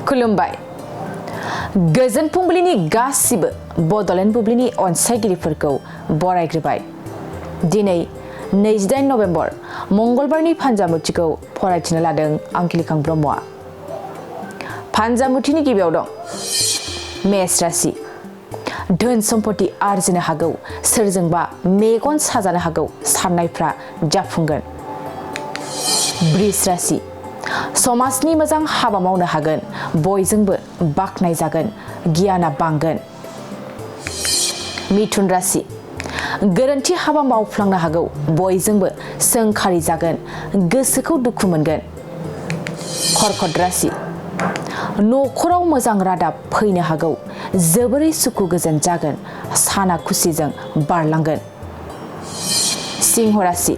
खुलुमबाय गोजोन फुंबिलिनि गासिबो बडलेण्ड बुब्लिनि अनसायगिरिफोरखौ बरायग्रोबाय दिनै 28 नभेम्बर मंगलबारनि फानजामुथिखौ फरायथिनो लादों आंखिलिखां ब्रह्मआ फानजामुथिनि गिबियाव दं मेष राशि धोन सम्पति आर्जिनो हागौ सोरजोंबा मेगन साजानो हागौ साननायफ्रा जाफुंगोन वृष राशि समाजनि मोजां हाबा मावनो हागोन बयजोंबो बाखनाय जागोन गियाना बांगोन मिथुन राशि गोरोन्थि हाबा मावफ्लांनो हागौ बयजोंबो सोंखारि जागोन गोसोखौ दुखु मोनगोन कर्कट राशि नखराव मोजां रादाब फैनो हागौ जोबोरै सुखु गोजोन जागोन साना खुसिजों बारलांगोन सिंह राशि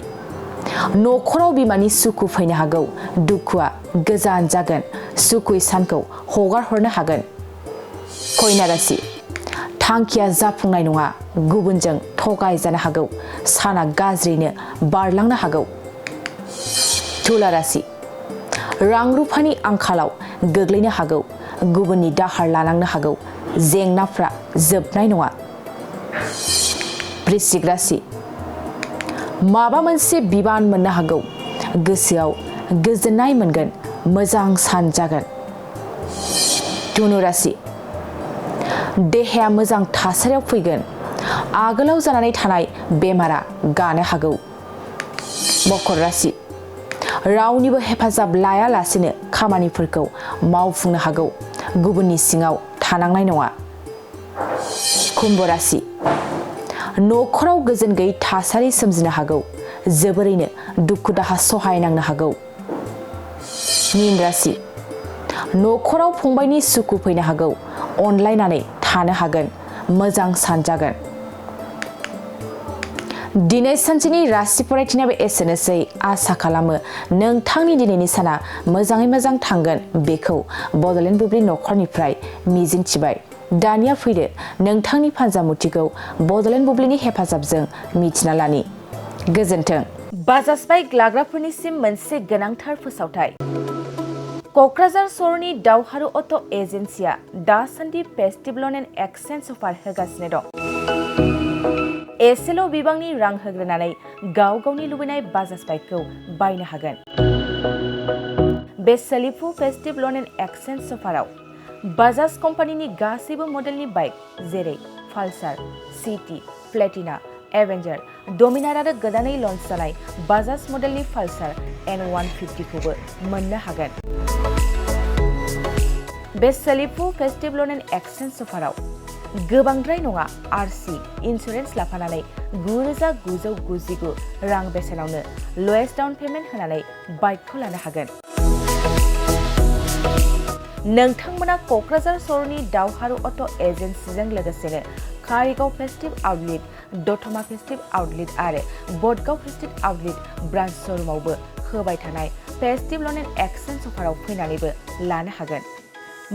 नखराव बिमानि सुखु फैनो हागौ दुखुआ गोजान जागोन सुखुयै सानखौ हगार हरनो हागोन कन्या राशि थांखिया जाफुंनाय नङा गुबुनजों थगाय जानो हागौ साना गाज्रिनो बारलांनो हागौ तुला राशि रां रुफानि आंखालाव गोग्लैनो हागौ गुबुननि दाहार लानांनो हागौ जेंनाफ्रा जोबनाय नङा वृश्चिक राशि माबा मोनसे बिबान मोननो हागौ गोसोआव गोजोननाय मोनगोन मोजां सान जागोन धनु राशि देहाया मोजां थासारियाव फैगोन आगोलाव जानानै थानाय बेमारा गानो हागौ मकर राशि रावनिबो हेफाजाब लायालासेनो खामानिफोरखौ मावफुंनो हागौ गुबुननि सिङाव थानांनाय नङा कुम्भ राशि नखराव गोजोन गैयै थासारि सोमजिनो हागौ जोबोरैनो दुखु दाहा सहायनांनो हागौ मीन राशि नखराव फंबायनि सुखु फैनो हागौ अनलायनानै थानो हागोन मोजां सान जागोन दिनै सानसेनि राशि फरायथिनायाबो एसेनोसै आसा खालामो नोंथांनि दिनैनि साना मोजाङै मोजां थांगोन बेखौ बडलेण्ड बुब्लि नखरनिफ्राय मिजिंथिबाय दानिया फैदो नोंथांनि फानजामुथिखौ बडलेण्ड बुब्लिनि हेफाजाबजों मिथिना लानि गोजोन्थों बाजाज बाइक लाग्राफोरनिसिम मोनसे गोनांथार फोसावथाय कक्राझार सहरनि दावहारु अट' एजेन्सिया दासान्दि फेस्टिभ ल'न एन्ड एक्सचेन्ज अफार होगासिनो दं एसेल' बिबांनि रां होग्रोनानै गाव गावनि लुबैनाय बाजाज बाइकखौ बायनो हागोन बे सोलिफु festive loan and exchange अफाराव Bajaj कम्पानिनि गासैबो मडेलनि बाइक जेरै पालसार सिटी प्लेटिना एवेंजर डमिनार आरो गोदानै लन्च जानाय बाजाज मडेलनि पालसार N150 खौबो मोननो हागोन बे सोलिफु फेस्टिभ ल'न एन्ड एक्सचेन्ज अफाराव गोबांद्राय नङा आरसि इन्सुरेन्स लाफानानै 9,999 रां बेसेनावनो लवेस्ट डाउन पेमेन्ट होनानै बाइकखौ लानो हागोन नोंथांमोना कक्राझार सहरनि दावहारु अट' एजेन्सिजों लोगोसेनो कारिगाव फेस्टिभ आउटलेट दतमा फेस्टिभ आउटलेट आरो बडगाव फेस्टिभ आउटलेट ब्रान्च श'रुमावबो होबाय थानाय फेस्टिभ ल'न एन्ड एक्सचेन्ज अफाराव फैनानैबो लानो हागोन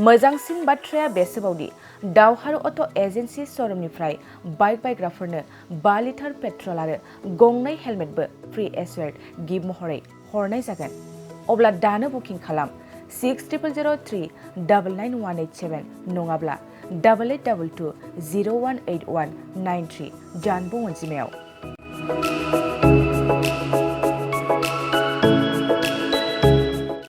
मोजांसिन बाथ्राया बेसोबावदि दावहारु auto' agency श'रुमनिफ्राय bike बायग्राफोरनो 5 litre petrol आरो गंनै हेलमेटबो फ्रि एसुवेर्ड गिफ्ट महरै हरनाय जागोन अब्ला दानो बुकिं खालाम 6000399187 नङाब्ला 8822 018193 जानबुं अनजिमायाव